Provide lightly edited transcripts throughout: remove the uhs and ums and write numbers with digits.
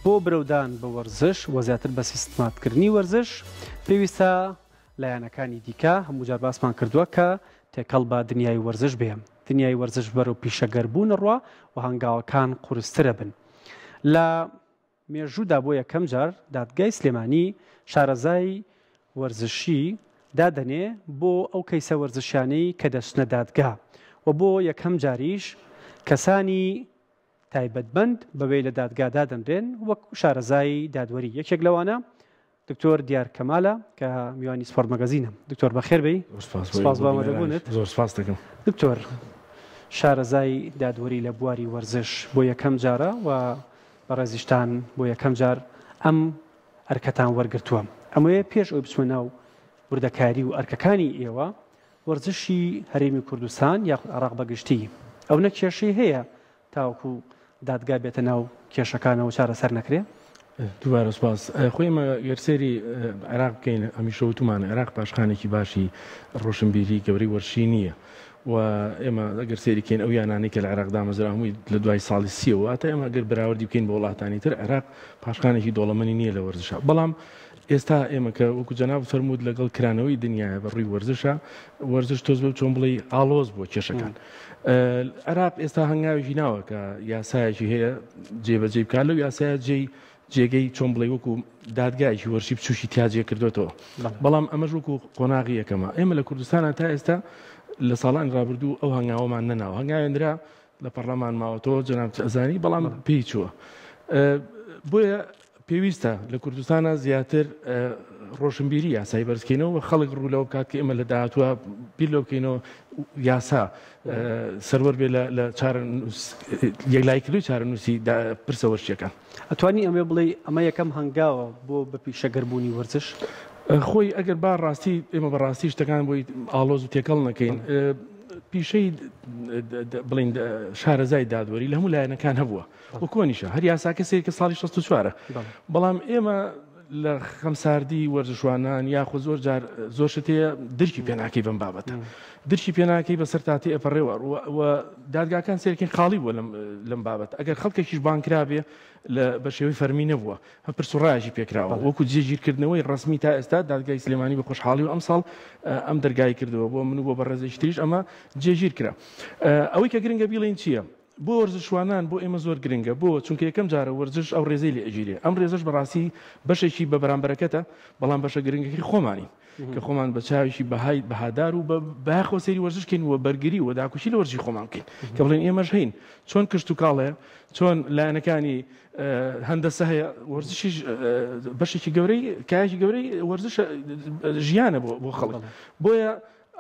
بۆ برەودان بە وەرزش و زیاتر بە سیستماتکردنی وەرزش پێویستە لایەنەکانی دیکە هەموو جار باسمان کردووە کە تێکەڵ بە دنیای وەرزش بێ. دنیای وەرزش بەرەو پیشەگەربوون ئەڕوا و هەنگاوەکان قورسترە بن. لە مێژوودا بۆ یەکەم جار دادگای سلێمانی شارەزای وەرزشی دادەنێ بۆ ئەو کەیسە وەرزشیانەی کە دەچنە دادگا و بۆ یەکەم جاریش کەسانی تایبەتمەند بەوەی لە دادگا دادەنرێن وەک شارەزای دادوەری یەکێک لەوانە دکتۆر دیار کەمالە کە میوانی سپۆرت مەگەزینە. دکتۆر بەخێر بێی. سپاس بۆ ئامادەبوونت. زۆر سپاس دەکەم. دکتۆر شارەزای دادوەری لە بواری وەرزش بۆ یەکەم جارە و بەڕێزیشتان بۆ یەکەم جار ئەم ئەرکەتان وەرگرتووە. ئەمەوێ پێش ئەوەی بچمە ناو وردەکاری و ئەرکەکانی ئێوە، وەرزشی هەرێمی کوردستان یاخود عێراق بە گشتی ئەونە کێشەی هەیە تاوەکو دادگا بێتە ناو کێشەکانەوە چارەسەر نەکرێ؟ دووبارە سوپاس. خۆی ئێمە گەر سەیری عێراق بکەین هەمیشە وتومانە عێراق پاشخانێکی باشی ڕۆشنبیری گەورەی وەرزشی نییە و ئێمە ئەگەر سەیری کەین ئەو یانانەی کە لە عێراق دامەزرا هەمووی لە دوای ساڵی سیەوە واتە ئێمە ئەگەر بەراوردی بکەین بە وڵاتانی تر عێراق پاشخانێکی دەوڵەمەنی نییە لە وەرزشا بەڵام ئێستا ئێمە کە وەکو جەنابت فەرمووت لەگەڵ کرانەوەی دنیایە بە ڕووی وەرزشا وەرزش تۆز بە چۆن بڵێی ئاڵۆز بووە کێشەکان عێراق ئێستا هەنگاوێکی ناوە کە یاسایەکی هەیە جێبەجێ بکات لەو یاسایە جێی جێگەی چۆن بڵێ وەکو دادگایکی وەرشی بچوکی تیا جێ کردوێتەوە بەڵام ئەمەش وەکو قۆناغی یەکەمە ئێمە لە کوردستانە تا ئێستا لە ساڵانی ڕابردوو ئەو هەنگاوەمان نەناوە هەنگاوێنرا لە پەرلەمان ماوەتەوە جەنابت ئەزانی بەڵام پێی چووە بۆیە پێویستە لە کوردستانە زیاتر ڕۆشنبیری یاسایی بەرزکەینەوە و خەڵک ڕوو لەوە بکات کە ئێمە لە داهاتووە بیر لەوە بکەینەوە یاسا سەروەر بێ لە یەکلاییکردنەوەی چارەنووسی پرسە وەرزشییەکان. ئەتوانی ئەمە بڵێی ئەمە یەکەم هەنگاوە بۆ بە پیشەگەربوونی وەرزش؟ خۆی ئەگەر با ڕاستی ئێمە بە ڕاستی شتەکان بۆی ئاڵۆز و تێکەڵ نەکەین پیشەی بڵین شارەزای دادوەری لە هەموو لایەنەکان هەبووە و کۆنیشە هەر یاساکە سەیرکە ساڵی 64 بەڵام ئێمە لە خەمساردی وەرزشوانان یاخود زۆر جار زۆر شت هەیە درکی پێناکەی بەم بابەتە درکی پێناکەی بەسەر تاتی ئەپەڕێوە و دادگاکان سێرکن خاڵی بووە لەم بابەت ئەگەر خەڵکێکیش بانکرابێ لە بە شێوەی فەرمی نەبووە هە پرس و ڕایەکی پێکراوە وەکو جێگیرکردنەوەی ڕەسمی تا ئێستا دادگای سلێمانی بە خۆشحاڵی و ئەمساڵ ئەم دەرگای کردەوە بۆ من و بۆ بەڕێزێکی تریش ئەمە جێگیر کرا ئەوەی کە گرنگە بیڵێین چییە؟ بۆ وەرزشوانان بۆ ئێمە زۆر گرنگە بۆ؟ چونکە یەکەم جارە وەرزش ئەو ڕێزەی لێ ئەگیرێ ئەم ڕێزەش بەڕاستی بەشێکی بە بەرامبەرەکەتە بەڵام بەشە گرنگەکەی خۆمانین کە خۆمان بە چاوێکی بەهای بەهادار و بە بایەخەوە سەیری وەرزش کەین و بەرگری و داکۆکی لە وەرزشی خۆمان بکەین کە بڵێن ئێمەش هەین چۆن کشتوکاڵ هەیە چۆن لایەنەکانی هەندەسە هەیە وەرزشیش بەشێکی گەورەی کایەکی گەورەی وەرزش ژیانە بۆ بۆ خەڵک بۆیە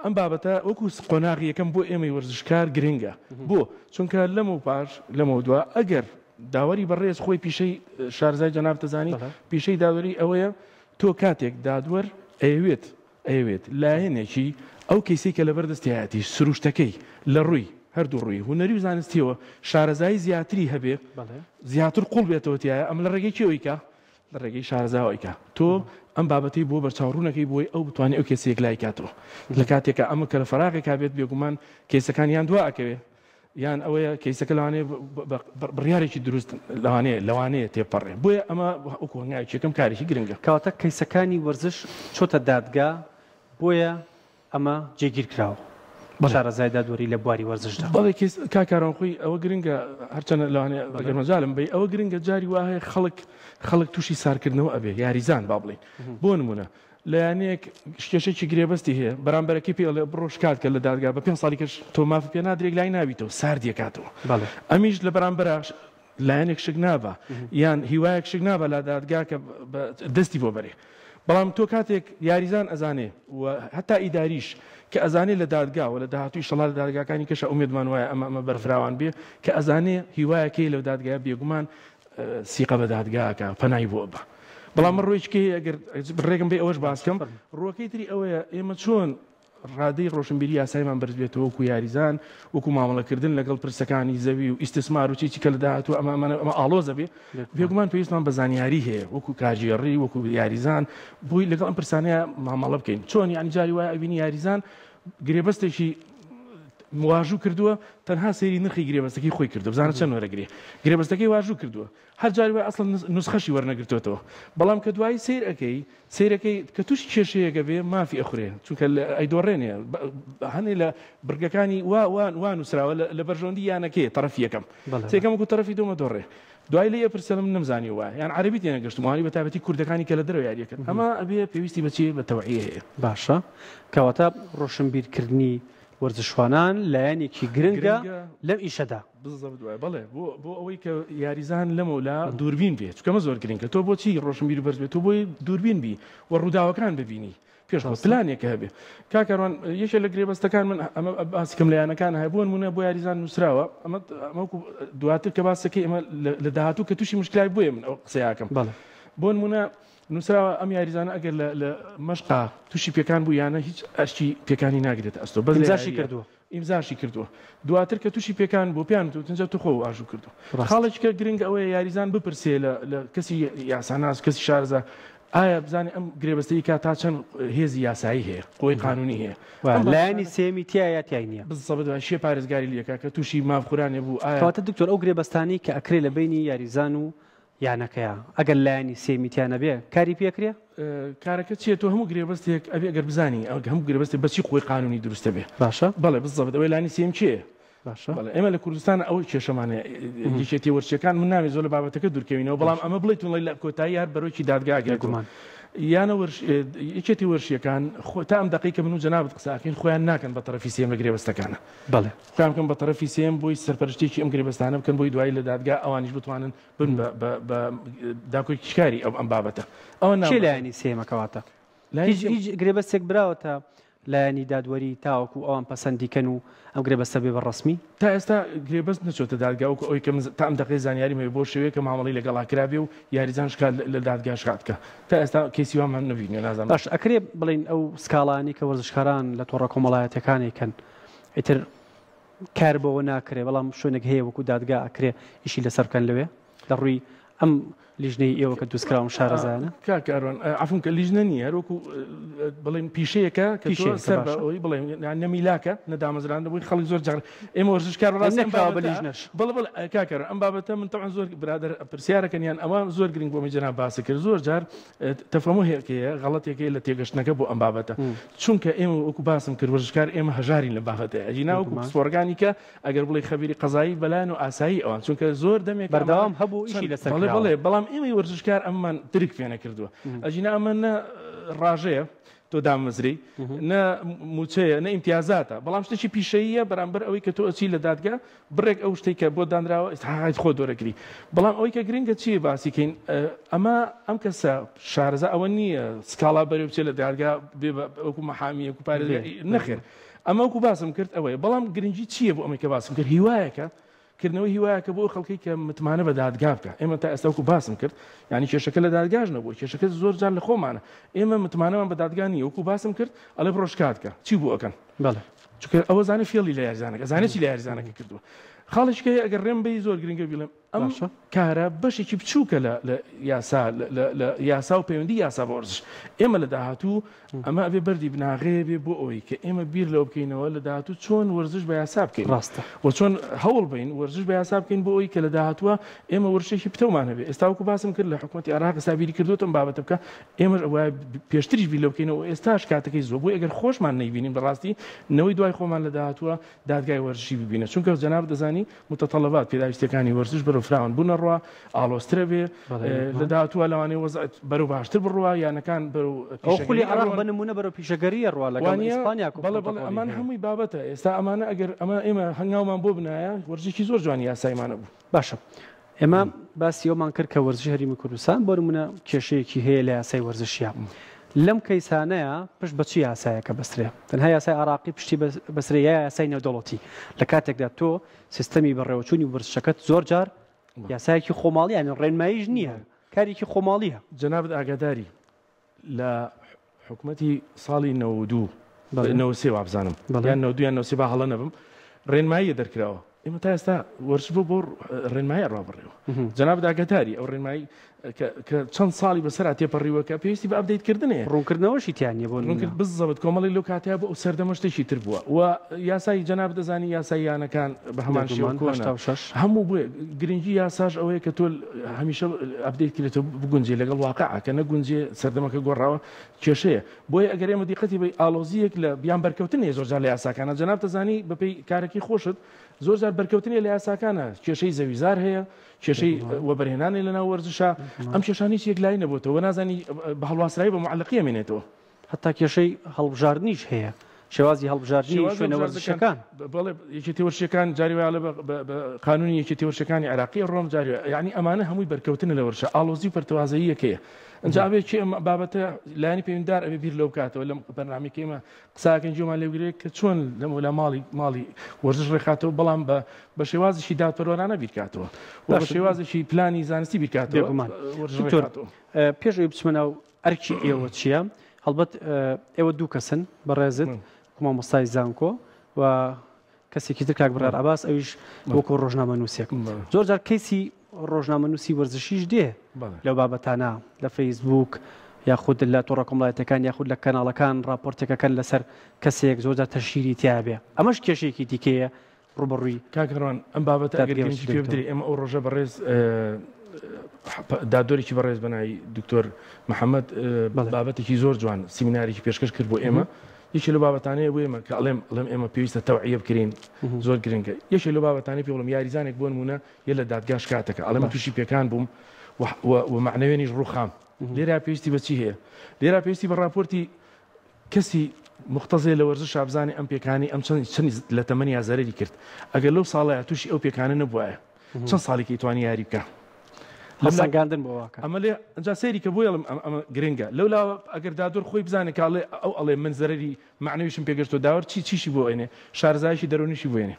ئەم بابەتە وەکو قۆناغی یەکەم بۆ ئێمەی وەرزشکار گرنگە بۆ چونکە لەمە و پاش لەمە دوا ئەگەر داوەری بەڕێز خۆی پیشەی شارزای جەناب دەزانی پیشەی داوەری ئەوەیە تۆ کاتێک دادوەر ئەیەوێت ئەیەوێت لایەنێکی ئەو کەیسەی کە لەبەر دەستیایەتی سروشتەکەی لە ڕووی هەردوو ڕووی هونەری و زانستیەوە شارەزایی زیاتری هەبێ زیاتر قوڵ بێتەوە تایە ئەم لە ڕێگەی کێوەی کە لە ڕێگەی شارەزاوە ئەیکا تۆ ئەم بابەتەی بۆ بەرچاو ڕوونەکەی بۆی ئەو بتوانێ ئەو کەیسە یەکلایی کاتەوە لە کاتێکا ئەمە کە لە فەراغێکا بێت بێگومان کەیسەکان یان دوا ئەکەوێ یان ئەوەیە کەیسەکە لەوانەیە بڕیارێکی دروست لەوانەیە لەوانەیە تێپەڕێ بۆیە ئەمە وەکو هەنگاوێکی یەکەم کارێکی گرنگە. کەواتە کەیسەکانی وەرزش چۆتە دادگا بۆیە ئەمە جێگیر کراوە بە شارەزای دادوەری لە بواری وەرزشدا. بەڵێ کەیس کاک کاروان خۆی ئەوە گرنگە هەرچەنە لەوانەیە ئەگەر مەجالم بەی ئەوە گرنگە جاری وا هەیە خەڵک خەڵک تووشی سارکردنەوە ئەبێ یاریزان با بڵێین بۆ نمونە لە یانەیەک کێشەیەکی گرێبەستی هەیە بەرامبەرەکەی پێ ئەڵێ بڕۆ شکات کە لە دادگا بە پێنج ساڵی کەش تۆ مافت پێ نادرێ لای نابیتەوە ساردی ئەکاتەوە ئەمیش لە بەرامبەرا لایەنێک شک نابا یان هیوایەک شک نابا لە دادگا کە دەستی بۆ بەرێ بەڵام تۆ کاتێک یاریزان ئەزانێ و هەتا ئیداریش کە ئەزانێ لە دادگا و لە داهاتوو ئیشەڵا لە دادگاکانی کەشە ئومێدمان وایە ئەمە ئەمە بەرفراوان بێ کە ئەزانێ هیوایەکەی لەو دادگایە بێگومان سیقە بە دادگا ئەکا پەنای بۆ ئەبا بەڵام من ڕوویەکی هەیە ئەگەر ڕێگەم بێ ئەوەش باس کەم ڕووەکەی تری ئەوەیە ئێمە چۆن ڕادەی ڕۆشنبیری یاسایمان بەرز بێتەوە وەکو یاریزان وەکو مامەڵەکردن لەگەڵ پرسەکانی زەوی و ئیستسمار و چی چی کە لە داهاتوو ئەمە ئەمە ئەمە ئاڵۆزە بێ بێگومان پێویستمان بە زانیاری هەیە وەکو کارگێڕی وەکو یاریزان بۆی لەگەڵ ئەم پرسانەیە مامەڵە بکەین چۆن یعنی جاری وایە ئەبینی یاریزان گرێبەستێکی واژوو کردووە تەنها سەیری نرخی گرێبەستەکەی خۆی کردووە بزانە چەند وەرەگرێ گرێبەستەکەی واژوو کردووە هەر جاری وای ئەسڵەن نوسخەشی وەرنەگرتۆتەوە بەڵام کە دوایی سەیر ئەکەی سەیرەکەی کە تووشی کێشەیەکە بێ مافی ئەخورێ چونکە ئەیدۆڕێنێ هەنێ لە بڕگەکانی وا وا وا نووسراوە لە بەرژەوەندی یانەکەیە تەڕەفی یەکەم سێکەم وەکو تەڕەفی دووەمە دۆڕێ دوای لێی ئەپرسێ من نەمزانی وایە یان عەرەبی تێنەگەشتم وانی بە تایبەتی کوردەکانی کە لە دەرەوە یاریەکەن ئەمە ئەبێ پێویستی بە چی بە تەوعیە هەیە. باشە کەواتە ڕۆشنبیرکردنی وەرزشوانان لایەنێکی گرنگە لەم ئیشەدا. بزەبت وایە بەڵێ بۆ بۆ ئەوەی کە یاریزان لەمەولا دووربین بێت چونکە ئەمە زۆر گرنگە تۆ بۆچی ڕۆشنبیر بەرز بێت تۆ بۆی دووربین بی و ڕووداوەکان ببینی پێش خۆ پلانێکە هەبێ کاک کاروان یەکێ لە گرێبەستەکان من ئەمە باسی کەم لە یانەکان هەیە بۆ نمونە بۆ یاریزان نووسراوە ئەمە ئەمە وەکو دواتر کە باسەکەی ئەمە لە داهاتوو کە تووشی مشکلای بۆیە من ئەو قسەیەکەم بەڵێ بۆ نمونە نووسراوە ئەم یاریزانە ئەگەر لە مەشقا تووشی پێکان بوو یانە هیچ ئەرکی پێکانی ناگرێتە ئەستۆ بەس لە ئیمزاشی یارییە کردووە. ئیمزاشی کردووە دواتر کە تووشی پێکان بوو پێیان وتووە تنجا تۆ خۆ واژوو کردووە. ڕاستە. خاڵێکی کە گرنگ ئەوەیە یاریزان بپرسێ لە لە کەسی یاساناس کەسی شارەزا ئایا بزانێ ئەم گرێبەستەی کا تا چەند هێزی یاسایی هەیە قوەی قانونی هەیە وایە ئەم لایەنی بابەتانە سێیەمی تیایە یا تیای نییە؟ بزەبت وایە شێ پارێزگاری لێکا کە تووشی مافخورانێ بوو ئایا کەواتە دکتۆر ئەو گرێبەستانەی کە ئەکرێ لە بەینی یاریزان و یانەکەیە ئەگەر لایەنی سێیەمی تیا نەبێ کاری پێکرێ؟ کارەکە چیە تۆ هەموو گرێبەستێک ئەبێ ئەگەر بزانی هەموو گرێبەستێک بەچی قوەی قانونی دروستە بێ باشە. بەڵێ بزەبت ئەوەی لانی سێیەم کێیە؟ باشە. بەڵێ ئێمە لە کوردستان ئەوە کێشەمان هەیە یەکێتی وەرچەکان من نامێ زۆر لە بابەتەکە دوورکەوینەوە بەڵام ئەمە بڵێ تونڵی لە کۆتایی هەر بەرۆکی دادگا گرێتەوە بێگومان. یانە وەرش یەکێتی وەرشیەکان خۆ تا ئەم دەقەی کە من و جەنابت قسە ئەکەین خۆیان ناکەن بە تەرەفی سێیەم لە گرێبەستەکانە بەڵێ. خۆیان بکەن بە تەرەفی سێیەم بۆی سەرپەرشتێکی ئەم گرێبەستانە بکەن بۆی دوایی لە دادگا ئەوانیش بتوانن بن بە بە بە داکۆکیکاری ئەو ئەم بابەتە ئەوە کێ ناوە لایەنی سێیەمە کەواتە؟ لایەنی هیچ سێیەم هیچ گرێبەستێک براوەتە لایەنی دادوەری تاوەکو ئەوان پەسەندی کەن و ئەم گرێبەستە بێ بە ڕەسمی؟ تا ئێستا گرێبەست نەچۆتە دادگا وەکو ئەوەی کە من تا ئەم دەقەی زانیاریم هەبێ بۆ شێوەیەک کە مامەڵەی لەگەڵا کرابێ و یاریزان شکات لە دادگا شکات بکا تا ئێستا کەیسی وامان نەبینیوە نازانم. باش ئەکرێ بڵێین ئەو سکاڵانەی کە وەرزشکاران لە تۆڕە کۆمەڵایەتیەکان ئەیکەن ئیتر کار بەوە ناکرێ بەڵام شوێنێک هەیە وەکو دادگا ئەکرێ ئیشی لەسەر بکەن لەوێ لە ڕووی ئەم لیژنەی ئێوە کە دروستکراون شارەزایانە؟ کاک کاروان عەفوم کە لیژنە نییە هەر وەکو بڵێن پیشەیەکە کە تۆ پیشەیەکە سەر بە باشە. ئەوەی بڵێن یان نە میلاکە نە دامەزراندنە بۆی خەڵک زۆر جار ئێمە وەرزشکار بەڕاستی ئەم نەکراوە بە بابەتە لیژنەش. بەڵێ بەڵێ کاک کاروان ئەم بابەتە من تەبعەن زۆر برادەر پرسیارەکەن یان ئەوە زۆر گرنگ بۆ من جەناب باست کرد زۆر جار تەفەهومێک هەیە غەڵەتێک هەیە لە تێگەشتنەکە بۆ ئەم بابەتە چونکە ئێمە وەکو باسم کرد وەرزشکار ئێمە هەژارین لە بابەتە ئەگینا وەکو پسپۆڕەکانی کە ئەگەر بڵێ خەبیری قەزایی بەلایەن و ئاسایی ئەوان چونکە زۆر دەمێک بەردەوام هەبوو ئیشی لەسەر بەڵێ بەڵێ بەڵام ئێمەی وەرزشکار ئەممان درک پێ نەکردووە ئەگینا ئەمە نە ڕاژەیە تۆ دامەزری نە موچەیە نە ئیمتیازاتە بەڵام شتێکی پیشەییە بەرامبەر ئەوەی کە تۆ ئەچی لە دادگا بڕێک ئەو شتێک کە بۆ دانراوە ئیسحاقات خۆ دۆرەگری بەڵام ئەوەی کە گرنگە چییە باسی کەین ئەمە ئەم کەسە شارەزا ئەوە نییە سکاڵا بەرێ بچێت لە دادگا بێ وەکو مەحامیەک و پارێزگا نەخێر ئەمە وەکو باسم کرد ئەوەیە بەڵام گرنگی چییە بۆ ئەمەی کە باسم کرد هیوایەکە کردنەوەی هیوایەکە بۆ ئەو خەڵکەی کە متمانە بە دادگا بکە ئێمە تا ئێستا وەکو باسم کرد یعنی کێشەکە لە دادگاش نەبوو کێشەکە زۆر جار لە خۆمانە ئێمە متمانەمان بە دادگا نییە وەکو باسم کرد ئەڵێ بڕۆ شکات کە چی بۆ ئەکەن بەڵێ چونکە ئەوە زانێ فێڵی لە یاریزانەکە زانێ چی لە یاریزانەکە کردووە خاڵێکی کە ئەگەر ڕێم بەی زۆر گرنگە بیڵێم ئەم باشە. کارە بەشێکی بچووکە لە لە یاسا لە یاسا و پەیوەندی یاسا بە وەرزش ئێمە لە داهاتوو ئەمە ئەبێ بەردی بناغەیە بێ بۆ ئەوەی کە ئێمە بیر لەوە بکەینەوە لە داهاتوو چۆن وەرزش بە یاسا بکەین ڕاستە. و چۆن هەوڵ بین وەرزش بە یاسا بکەین بۆ ئەوەی کە لە داهاتووە ئێمە وەرزشێکی پتەومان هەبێ ئێستا وەکو باسم کرد لە حکوومەتی عێراق ئێستا بیری کردووەتە ئەم بابەتە بکە ئێمەش وایە پێشتریش بیر لەوە بکەینەوە ئێستاش کاتەکەی زووە بۆیە ئەگەر خۆشمان نەیبینین بەڕاستی نەوەی دوای خۆمان لە داهاتووە دادگای وەرزشی ببینە چونکە جەنابت دەزانی متطلبات پێداویستیەکانی وەرزش بەرەو فراوان بوون ئەڕوا ئاڵۆزترە بێ لە داهاتووە لەوانەیە وەزع بەرەو باشتر بڕوا یانەکان بەرەو ئەو خولی پیشەگەری عێراق ئەڕۆن بە نمونە بەرەو پیشەگەری ئەڕوا لەگەڵ وانە ئیسپانیا کو بەڵێ بەڵێ پرۆتۆکۆلی ئەمان هەیە. هەمووی بابەتە ئێستا ئەمانە ئەگەر ئەمە ئێمە هەنگاومان بۆ بنایە وەرزشێکی زۆر جوانی یاسایمانە بوو. باشە ئێمە باسی ئەومان کرد کە وەرزشی هەرێمی کوردستان بۆ نمونە کێشەیەکی هەیە لە یاسای وەرزشیە لەم کەیسانەیە پشت بە چ یاسایەکە بەسترێ تەنها یاسای عراقی پشتی بەسترێ یا یاسای نێودەوڵەتی لە کاتێکدا تۆ سیستەمی بەڕێوەچوونی وەرزشەکەت زۆر جار یاسایەکی خۆماڵی یانی ڕێنماییش نییە کارێکی خۆماڵیە. جەنابت ئاگاداری لە حکومەتی ساڵی 92 93 وابزانم یان 92 یان 93 با هەڵە نەبم ڕێنماییە دەرکراوە. ئێمە تا ئێستا وەرزش بۆ بۆ ڕێنمایی ئەڕوا بڕێوە. جەنابت ئاگاداری ئەو ڕێنمایی کە چەند ساڵی بەسەرا تێپەڕیوە کە پێویستی بە update کردن هەیە. ڕوونکردنەوەشی تیا نییە بۆ نموونە. بزەبت کۆمەڵی لەو کاتەیە بۆ ئەو سەردەمە شتێکی تر بووە و یاسای جەنابت دەزانی یاسای یانەکان بە هەمان شێوە کۆنە. هەموو بۆیە گرنگی یاساش ئەوەیە کە تۆ هەمیشە update کرێتەوە بگونجێ لەگەڵ واقع کە نەگونجێ سەردەمەکە گۆڕاوە کێشەیە. بۆیە ئەگەر ئێمە دیقەتی بەی ئاڵۆزییەک لە یان بەرکەوتن هەیە زۆرجار لە یاساکانە جەنابت دەزانی بەپێی کارەکەی خۆشت زۆرجار بەرکەوتن هەیە لە یاساکانە کێشەی زەویزار هەیە کێشەی وەبەرهێنانی لەناو وەرزشە ئەم کێشانە هیچ یەکلایی نەبووتەوە نازانی بە هەڵواسراوی بە معلقی ئەمێنێتەوە. هەتا کێشەی هەڵبژاردنیش هەیە شێوازی هەڵبژاردنی شوێنە وەرزشیەکان. بەڵێ یەکێتی وەرزشیەکان جاری وایە ئەڵێ بە قانونی یەکێتی وەرزشیەکانی عێراقی ڕۆم جاری وایە یعنی ئەمانە هەمووی بەرکەوتنە لە وەرزشە ئاڵۆزی و پەرتەوازەییەکەیە ئەنجا ئەبێ کێ ئەم بابەتە لایەنی پەیوەندیدار ئەبێ بیر لەو بکاتەوە لەم بەرنامەی کە ئێمە قساکەن گوێمان لێ بگرێت کە چۆن لەمەولا ماڵی ماڵی وەرزش ڕێکخاتەوە بەڵام بە بە شێوازێکی دادپەروەرانە بیرکاتەوە و بە شێوازێکی پلانی زانستی بیرکاتەوە بێگومان دکتۆر پێش ئەوەی بچمە ناو ئەرکی ئێوە چییە؟ هەڵبەت ئێوە دوو کەسن بەڕێزت مامۆستای زانکۆ و کەسێکی تر کاک بڕیار عەباس ئەویش وەکو ڕۆژنامەنووسێک زۆر جار کەیسی ڕۆژنامەنووسی وەرزشیش دێ لەو بابەتانە لە فەیسبوک یاخود لە تۆڕە کۆمەڵایەتەکان یاخود لە کەناڵەکان راپۆرتێکەکەن لەسەر کەسێک زۆر جار تەشهیری تیابێ ئەمەش کێشەیەکی دیکەیە ڕووبەڕووی کاک هەروان ئەم بابەتە ئەگەر گرنگی پێ بدرێ ئێمە ئەو ڕۆژە بەڕێز دادوەرێکی بەڕێز بەناوی دکتۆر محەممەد بابەتێکی زۆر جوان سیمینارێکی پێشکەش کرد بۆ ئێمە یەکێ لەو بابەتانەیە بۆ ئێمە کە ئەڵێم ئەڵێم ئێمە پێویستە تەوعیە بکرین زۆر گرنگە یەکێ لەو بابەتانەی پێ بڵێم یاریزانێک بۆ نموونە یە لە دادگا شکاتەکە ئەڵێ من تووشی پێکان بووم و مەعنەوێنیش ڕووخام لێرا پێویستی بە چی هەیە لێرا پێویستی بە ڕاپۆرتی کەسی موختەزێ لە وەرزشا بزانێ ئەم پێکانی ئەم چەند چەند لە تەمەنیا زەرەری کرد ئەگەر لەو ساڵەیا تووشی ئەو پێکانە نەبوایە چەند ساڵێکی توانی یاری بکا هەڵسەنگاندن بۆ واکە ئەمە لێ ئەنجا سەیری کە بۆیە ئەڵێم ئەمە گرنگە لەو لاوە ئەگەر دادوەر خۆی بزانێ کە ئەڵێ ئەو ئەڵێ من زەرەری مەعنەویشم پێگەشتووە داوەر چی چیشی بۆ ئەنێ شارەزایەکی دەروونیشی بۆ ئەنێ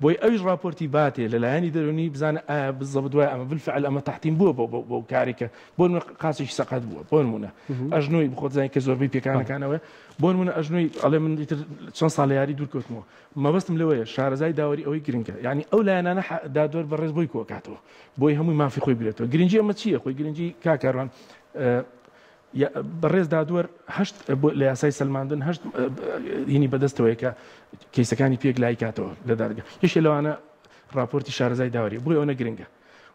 بۆی ئەویش ڕاپۆرتی باتێ لە لایەنی دەروونی بزانە ئایا بالضبط وایە ئەمە بالفعل ئەمە تەحتیم بووە بۆ بۆ کارێک کە بۆ نمونە قاچێکی سەقەت بووە بۆ نمونە ئەژنۆی بخۆت زانانی کە زۆربەی پێکانەکانەوە بۆ نمونە ئەژنۆی ئەڵێ من ئیتر چەند ساڵ یاری دوور کەوتمەوە مەبەستم لەوەیە شارەزای داوەری ئەوەی گرنگە یعنی ئەو لایەنانە دادوەر بەڕێز بۆی کۆکاتەوە بۆی هەمووی مافی خۆی بگرێتەوە گرنگی ئەمە چییە خۆی گرنگی کاک کاروان بەڕێز دادوەر هەشت لە یاسای سەلماندن هەشت هینی بەدەستەوەیە کە کەیسەکانی پێک لای کاتەوە لە دادگە یەکێ لەوانە راپۆرتی شارەزای داوەری بۆی ئەوە گرنگە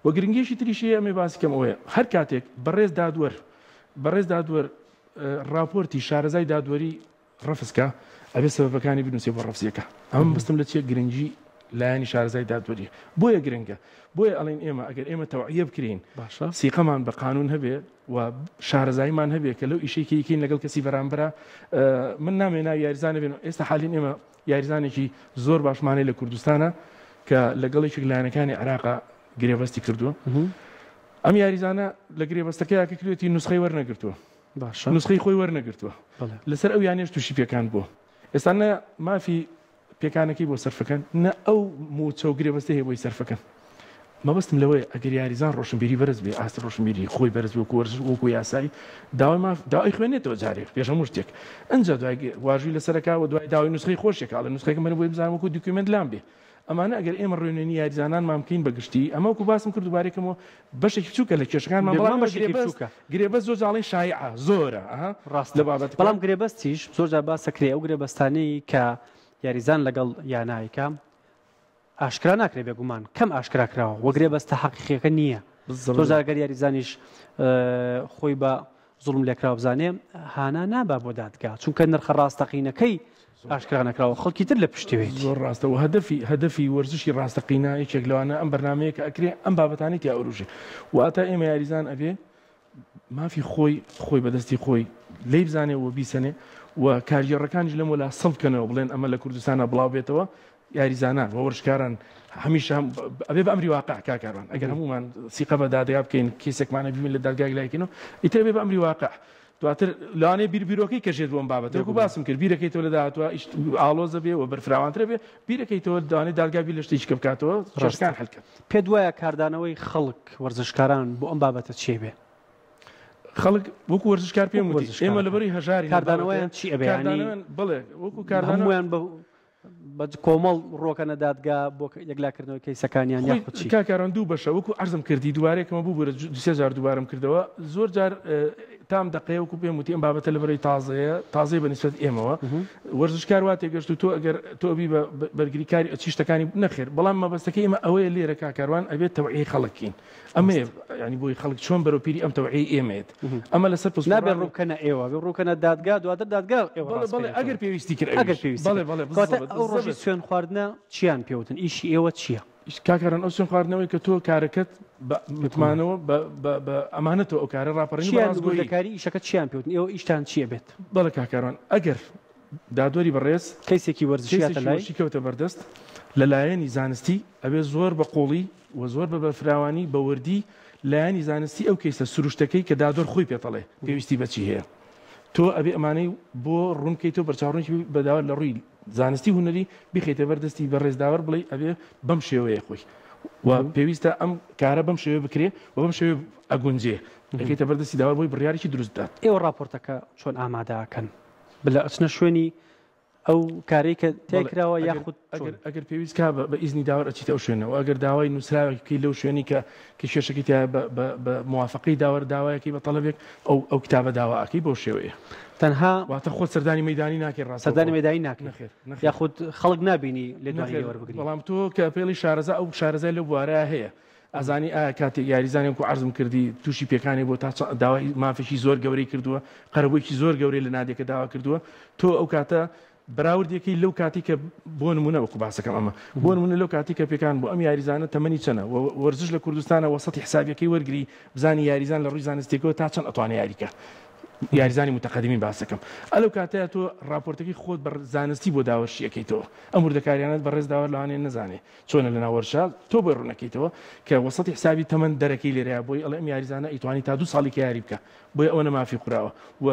و گرنگیشی تریشی ئەمێ باسی کەم ئەوەیە هەر کاتێک بەڕێز دادوەر بەڕێز دادوەر راپۆرتی شارەزای دادوەری ڕەفز کا ئەبێ سەبەبەکانی بنووسێ بۆ ڕەفزیەکە ئەمە مەبەستم لە چیە گرنگی لایەنی شارەزای دادوەریە بۆیە گرنگە بۆیە ئەڵێن ئێمە ئەگەر ئێمە تەوعیە بکرین باشە سیقەمان بە قانون هەبێ و شارەزاییمان هەبێ کە لەو ئیشەی کە یکەین لەگەڵ کەسی بەرامبەرە من نامێ ناوی یاریزانە بێنم ئێستا حالین ئێمە یاریزانێکی زۆر باشمانەی لە کوردستانە کە لەگەڵ یەکێک لایەنەکانی عێراقا گرێبەستی کردووە ئەم یاریزانە لە گرێبەستەکەیا کە کردوێتی نوسخەی وەرنەگرتووە باشە نوسخەی خۆی وەرنەگرتووە لەسەر ئەو یانەیەش تووشی پێکان بووە ئێستا نە مافی پێکانەکەی بۆ سەرفەکەن نە ئەو موچە و گرێبەستەی هەیە بۆی سەرفەکەن مەبەستم لەوەیە ئەگەر یاریزان ڕۆشنبیری بەرز بێ ئاستی ڕۆشنبیری خۆی بەرز بێ وەکو وەرزش وەکو یاسایی داوای ماف داوای خوێنێتەوە جارێک پێش هەموو شتێک ئەنجا دوای واژووی لەسەرەکە و دوای داوای نوسخەی خۆشێکە ئەڵێ نوسخەیەکم بەرە بۆی بزانم وەکو document لام بێ ئەمانە ئەگەر ئێمە ڕێنوێنی یاریزانانمان بکەین بە گشتی، ئەمە وەکو باسم کرد دووبارەی کەمەوە بەشێکی بچووکە لە کێشەکانمان، بەڵام بێگومان ئێمە بەشێکی گرێبەست بچووکە. گرێبەست زۆر جار ئەڵێن شایعە، زۆرە ئەها ڕاستە لە بابەتەکە. بەڵام گرێبەستیش زۆر جار باس ئەکرێ ئەو گرێبەستانەی کە یاریزان لەگەڵ یانە ئەیکا ئاشکرا ناکرێ بێگومان کەم ئاشکرا کراوە و گرێبەستە حەقیقیەکە نییە. زۆر جار گەر یاریزانیش خۆی بە زوڵم لێکراو بزانێ هانا نابا بۆ دادگا چونکە نرخە ڕاستەقینەکەی ئاشکرا نەکراوە خەڵکی تر لە پشتیوێتی. زۆر ڕاستە و هەدەفی هەدەفی وەرزشی ڕاستەقینە یەکێک لەوانە ئەم بەرنامەیە کە ئەکرێ ئەم بابەتانەی تیا ئەوروژێ واتە ئێمە یاریزان ئەبێ مافی خۆی خۆی بەدەستی خۆی لێی بزانێ و بیسەنێ و کارگێڕەکانیش لەم وەلا سڵ بکەنەوە بڵێن ئەمە لە کوردستانە بڵاو بێتەوە یاریزانان و وەرزشکاران هەمیشە ئەبێ بە ئەمری واقع کاک کاروان ئەگەر هەمومان سیقە بە دادگا بکەین کەیسێکمانە ببین لە دادگای لایکەینەوە ئیتر ئەبێ بە ئەمری واقع دواتر لەوانەیە بیر بیرۆکەی کەژێت بۆ ئەم بابەتە وەکو باسم کرد بیرەکەیتەوە لە داهاتوە ئیش ئاڵۆزە بێ و بەرفراوانترە بێ بیرەکەیتەوە لەوانەیە دادگا بیر لە شتێکی کە بکاتەوە کێشەکان حل کەن. پێت وایە کاردانەوەی خەڵک، وەرزشکاران بۆ ئەم بابەتە چی بێ؟ خەڵک وەکو وەرزشکار پێم وتی ئێمە لەبەری هەژاری کاردانەوەیان چی ئەبێ؟ کاردانەوەیان بەڵێ وەکو کاردانەوەیان هەموویان بە بە کۆمەڵ ڕۆکەنە دادگا بۆ یەکلاکردنەوەی کەیسەکانیان یاخود چی؟ کاک کاروان دوو بەشە وەکو عەرزم کردی دووارەیەکەمە ببورە دوو سێ جار دووبارەم کردەوە زۆر جار تام دەقەیە وەکو پێم وتی ئەم بابەتە لەبەرەی تازەیە تازەی بە نیسبەت ئێمەوە وەرزشکار وا تێگەشت و تۆ ئەگەر تۆ ئەبی بە بەرگریکاری ئەچی شتەکانی نەخێر بەڵام مەبەستەکەی ئێمە ئەوەیە لێرە کاک کاروان ئەبێت تەوعیەی خەڵک کەین ئەمەیە ینی بۆی خەڵک چۆن بەرەو پیری ئەم تەوعیەی ئێمەیەت ئەمە لەسەر پسپۆڕان نابێت ڕووبکەنە ئێوە بێ ڕووکەنە دادگا دواتر دادگا ئێوە بەڵێ بەڵێ ئەگەر پێویستی کرد ئەگەر پێویستی بەڵێ بەڵێ کەواتە ئەو ڕۆژی سوێن خواردنە چیان پێوتن ئیشی ئێوە چییە؟ کاک هەران ئەو سوێن خواردنەوەی کە تۆ کارەکەت بە متمانەوە بە ئەمانەتەوە ئەو کارە ڕاپەڕین چیان وردەکاری ئیشەکە چیان پێوتن ئێوە ئیشتان چییە بێت؟ بەڵێ کاک کاروان ئەگەر دادوەری بەڕێز کەیسێکی وەرزشی هاتە لای کەیسێکی کەوتە بەردەست لە لایەنی زانستی ئەبێ زۆر بە قوڵی و زۆر بە بەرفراوانی بە وردی لایەنی زانستی ئەو کەیسە سروشتەکەی کە دادوەر خۆی پێتەڵێ پێویستی بە چی هەیە تۆ ئەبێ ئەمانەی بۆ ڕوون بکەیتەوە بەرچاوڕوونی بە داوەر لە ڕووی زانستی هونەری بیخەیتە بەر دەستی بەڕێز داوەر بڵێی ئەبێ بەم شێوەیە خۆی و پێویستە ئەم کارە بەم شێوەیە بکرێ و بەم شێوەیە ئەگونجێ دەکەیتە بەر دەستی داوەر بۆی بڕیارێکی دروست بدات. ئێوە ڕاپۆرتەکە چۆن ئامادە ئەکەن؟ بلە ئەچنە شوێنی ئەو کارەی کە تیای کراوە یاخود چۆن؟ ئەگەر پێویست کا بە ئیزنی داوەر ئەچیتە ئەو شوێنە و ئەگەر داوای نووسراوێک بکەی لەو شوێنی کە کە کێشەکەی تیایە بە موافقەی داوەر داوایەکەی بە تەڵەبێک ئەو ئەو کتابە داوا ئەکەی بەو شێوەیە. تەنها واتە خۆت سەردانی مەیدانی ناکەی ڕاستەوخۆ. سەردانی مەیدانی ناکەی. نەخێر نەخێر. یاخود خەڵک نابینی لێدوانی نەخێر لێ وەربگری. بەڵام تۆ کە پێڵی شارەزا ئەو شارەزای لەو بوارەیا هەیە ئەزانی ئایا کاتێک یاریزانێک وەکو عەرزم کردی تووشی پێکانی بووە تا چەند داوای مافێکی زۆر گەورەی کردووە قەرەبوویەکی زۆر گەورەی لە نادیەکە داوا کردووە تۆ ئەو کاتە بەراوردێکی لەو کاتی کە بۆ نمونە وەکو باسەکەم ئەمە بۆ نمونە لەو کاتی کە پێکان بۆ ئەم یاریزانە تەمەنی چەنە وەرزش لە کوردستانە وەسەتی حسابیەکەی وەرگری بزانی یاریزان لە ڕووی زانستێکەوە تا چەند ئەتوانێ یاریکە یاریزانی متەقەدیمین باسەکەم ئەلو کاتەیە تۆ راپۆرتەکەی خۆت بە زانستی بۆ داوەشیەکەیتەوە ئەم وردەکاریانت بەڕێز داوەر لەوانەیە نەزانێ چۆنە لەناو وەرشە تۆ بۆی ڕوونەکەیتەوە کە وەسەتی حسابی تەمەن دەرەکەی لێرەیە بۆی ئەڵێ ئەم یاریزانە ئەیتوانی تا دوو ساڵی کە یاری بکە بۆیە ئەوەنە مافی خوراوە و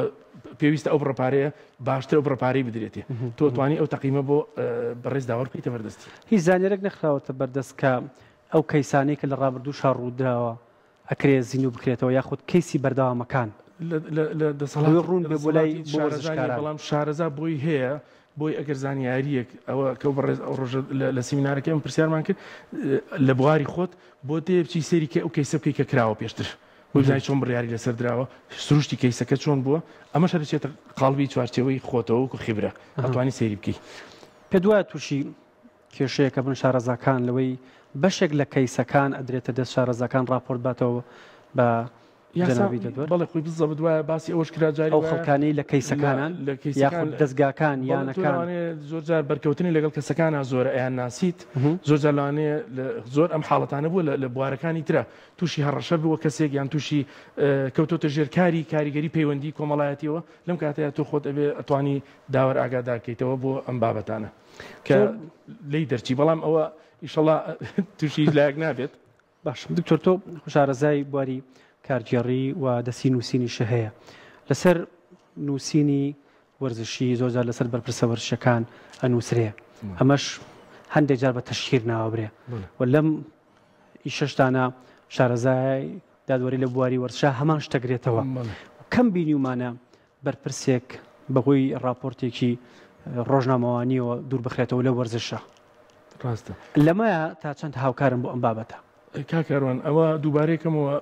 پێویستە ئەو بڕە پارەیە باشتر ئەو بڕە پارەی بدرێتێ تۆ توانی ئەو تەقیمە بۆ بەڕێز داوەر بکەیتە بەردەستی. هیچ زانیارێک نەخراوەتە بەردەست کە ئەو کەیسانەی کە لە ڕابردووشا ڕوودراوە ئەکرێ زیندوو بکرێتەوە یاخود کەیسی بەردەوامەکان لە دەسەڵات بۆی ڕوون بێ بۆ لای بۆ شارەزا نییە وەرزشکاران. بەڵام شارەزا بۆی هەیە بۆی ئەگەر زانیارییەک ئەوە کە بەڕێز ئەو ڕۆژە لە سیمینارەکەی ئەم پرسیارمان کرد لە بواری خۆت بۆ دێ بچی سەیری کە ئەو کەیسە بکەی کە کراوە پێشتر بۆ بزانی چۆن بڕیاری لەسەر دراوە سروشتی کەیسەکە چۆن بووە ئەمەش هەر دەچێتە قاڵبی چوارچێوەی خۆتەوە وەکو خیبرە ئەتوانی سەیری بکەی. پێت وایە تووشی کێشەیەکە بن شارەزاکان لەوەی بەشێک لە کەیسەکان ئەدرێتە دەست شارەزاکان ڕاپۆرت باتەوە بە جەنابی دادوەر؟ بەڵێ خۆی بزەبت وایە باسی ئەوەش کرا جاری ئەو خەڵکانەی لە کەیسەکانان یاخود دەزگاکان یانەکان زۆر جار بەرکەوتنی لەگەڵ کەسەکانە زۆر ئەیان ناسیت زۆر جار لەوانەیە زۆر ئەم حاڵەتانە بووە لە بوارەکانی ترە تووشی هەڕەشە بووە کەسێک یان تووشی کەوتۆتە ژێر کاری کاریگەری پەیوەندی کۆمەڵایەتیەوە لەم کاتەیە تۆ خۆت ئەبێ ئەتوانی داوەر ئاگادارکەیتەوە بۆ ئەم بابەتانە کە لێی دەرچی بەڵام ئەوە ئیشەڵا تووشی هیچ لایەک نابێت. باشە دکتۆر تۆ شارەزای بواری کارگێڕی و دەستی نووسینیشە هەیە لەسەر نووسینی وەرزشی زۆر جار لەسەر بەرپرسە وەرزشەکان ئەنووسرێ ئەمەش هەندێک جار بە تەشهیر ناوەبرێ و لەم ئیشەشتانە شارەزای دادوەری لە بواری وەرزشا هەمان شتەگرێتەوە کەم بینیومانە بەرپرسێک بەهۆی ڕاپۆرتێکی ڕۆژنامەوانیەوە دوور بخرێتەوە لە وەرزشە. ڕاستە. لەمەیا تا چەند هاوکارن بۆ ئەم بابەتە؟ کاک کاروان ئەوە دووبارەی کەمەوە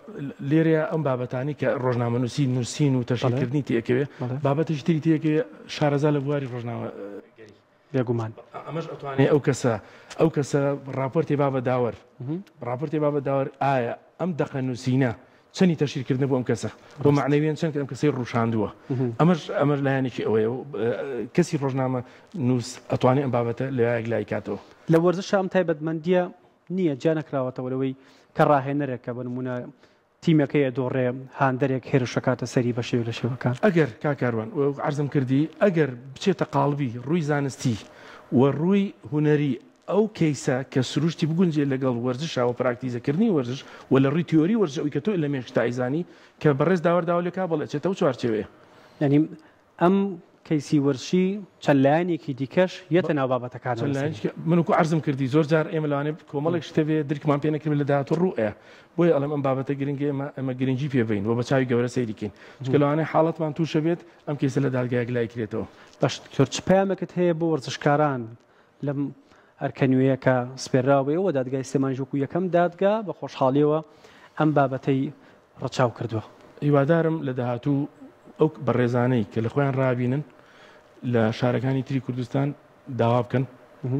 لێرەیە ئەم بابەتانی کە ڕۆژنامەنووسی نووسین و تەشهیرکردنی تێکەوێ بابەتێکی تری تێکەوێ شارەزا لە بواری ڕۆژنامەگەری. بێگومان. ئەمەش ئەتوانێ ئەو کەسە ئەو کەسە ڕاپۆرتێ با بە داوەر ڕاپۆرتێ با بە داوەر ئایا ئەم دەقە نووسینە چەنی تەشیرکردنە بۆ ئەم کەسە بۆ معنەویان چەند ئەم کەسەی ڕوشاندووە ئەمەش ئەمەش لایەنێکی ئەوەیە کەسی ڕۆژنامە نووس ئەتوانێ ئەم بابەتە لەلایەک لای کاتەوە. لە وەرزشا ئەم تایبەتمەندییە نییە جیا نەکراوەتەوە لەوەی کە ڕاهێنەرێکە بە نموونە تیمەکەی ئەدۆڕێ هاندەرێک هێرش ئەکاتە سەری بە شێوە لە شێوەکان. ئەگەر کاک کاروان وەک عەرزم کردی ئەگەر بچێتە قاڵبی ڕووی زانستی و ڕووی هونەری ئەو کەیسە کە سروشتی بگونجێ لەگەڵ وەرزشا و پراکتیزەکردنی وەرزش و لە ڕووی تیۆری وەرزش ئەوی کە تۆ لە مێشکتا ئەیزانی کە بەڕێز داوەر داوا لێکا بەڵێ ئەچێتە ئەو چوارچێوەیە. یانی ئەم کەیسی وەرزشی چەند لایەنێکی دیکەش یەتە ناو بابەتەکانەوە چەند لەسەری. لایەنێکی من وەکو عەرزم کردی زۆر جار ئێمە لەوانەیە کۆمەڵێک شت هەبێ درکمان پێ نەکردبێ لە داهاتوو ڕوو ئەیا بۆیە ئەڵێم ئەم بابەتە گرنگە ئێمە ئێمە گرنگی پێ بەین و بە چاوی گەورە سەیری کەین چونکە لەوانەیە حاڵەتمان تووشە بێت ئەم کەیسە لە دادگایەک لای کرێتەوە. باشە دکتۆر چ پەیامێکت هەیە بۆ وەرزشکاران؟ لەم ئەرکە نوێیە کە سپێرراوە بە ئێوە، دادگای سلێمانیش وەکو یەکەم دادگا بە خۆشحاڵیەوە ئەم بابەتەی ڕەچاو کردووە. هیوادارم لە داهاتوو ئەو بەڕێزانەی کە لە خۆیان ڕابینن لە شارەکانی تری کوردستان داوا بکەن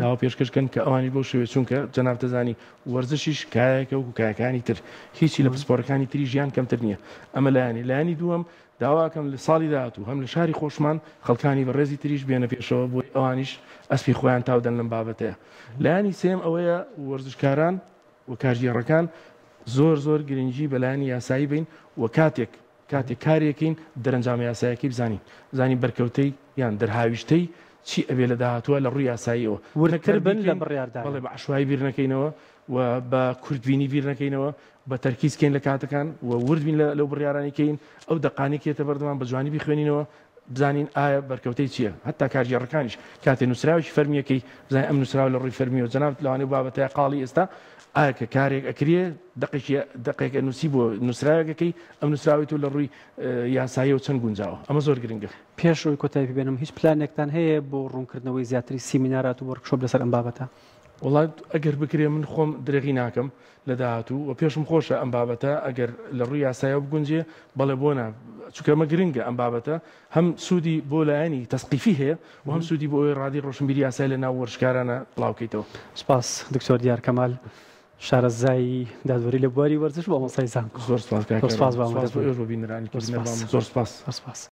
داوا پێشکەش کەن کە ئەوانی بەو شێوەیە چونکە جەنابت دەزانی وەرزشیش کایەکە وەکو کایەکانی تر هیچی لە پسپۆرەکانی تری ژیان کەمتر نییە ئەمە لایەنی لایەنی دووەم داواکەم لە ساڵی داهاتوو هەم لە شاری خۆشمان خەڵکانی بەڕێزی تریش بێنە پێشەوە بۆی ئەوانیش ئەسپی خۆیان تاودەن لەم بابەتەیە لایەنی سێم ئەوەیە وەرزشکاران و کارگێڕەکان زۆر زۆر گرنگی بەلایەنی یاسایی بین و کاتێک کاتێک کارێکین دەرەنجامە یاسایەکەی بزانین بزانین بەرکەوتەی یان دەرهاویشتەی چی ئەبێ لە داهاتووە لە ڕووی یاساییەوە وردتر بن لە بڕیاردان بەڵێ بە عەشوایی بیر نەکەینەوە و بە کورتبینی بیر نەکەینەوە بە تەرکیز کەین لە کاتەکان و ورد بین لەو بڕیارانەی کەین ئەو دەقانەی کێتە بەردەمان بە جوانی بیخوێنینەوە بزانین ئایا بەرکەوتەی چییە هەتا کارگێڕەکانیش کاتێ نووسراوێکی فەرمیەکەی بزانین ئەم نووسراوە لە ڕووی فەرمیەوە جەنابت لەوانەیە بابەتەیە قاڵی ئێستا ئایا کە کارێک ئەکرێ دەقێکی دەقێک ئەنووسی بۆ نووسراوێکەکەی ئەم نووسراوەی تۆ لە ڕووی یاساییەوە چەند گونجاوە ئەمە زۆر گرنگە. پێش ئەوەی کۆتایی پێ بێنم هیچ پلانێکتان هەیە بۆ ڕوونکردنەوەی زیاتری سیمینارات و وۆرکشۆپ لەسەر ئەم بابەتە؟ وەڵا ئەگەر بکرێ من خۆم درێغی ناکەم لە داهاتوو و پێشم خۆشە ئەم بابەتە ئەگەر لە ڕووی یاسایەوە بگونجێ بەڵێ بۆ نا چونکە ئەمە گرنگە ئەم بابەتە هەم سوودی بۆ لایەنی تەسقیفی هەیە و هەم سوودی بۆ ئەوەی ڕادەی ڕۆشنبیری یاسای لە ناو وەرزشکارانە بڵاوکەیتەوە. سوپاس دکتۆر دیار کەمال شارەزای دادوەری لە بواری وەرزش و مامۆستای زانکۆ. زۆر سوپاس کاک زۆر سوپاس بۆ سوپاس بۆ ئێوەش بۆ بینەرانی زۆر بینەربام سوپاس. زۆر سوپاس. زۆر سوپاس.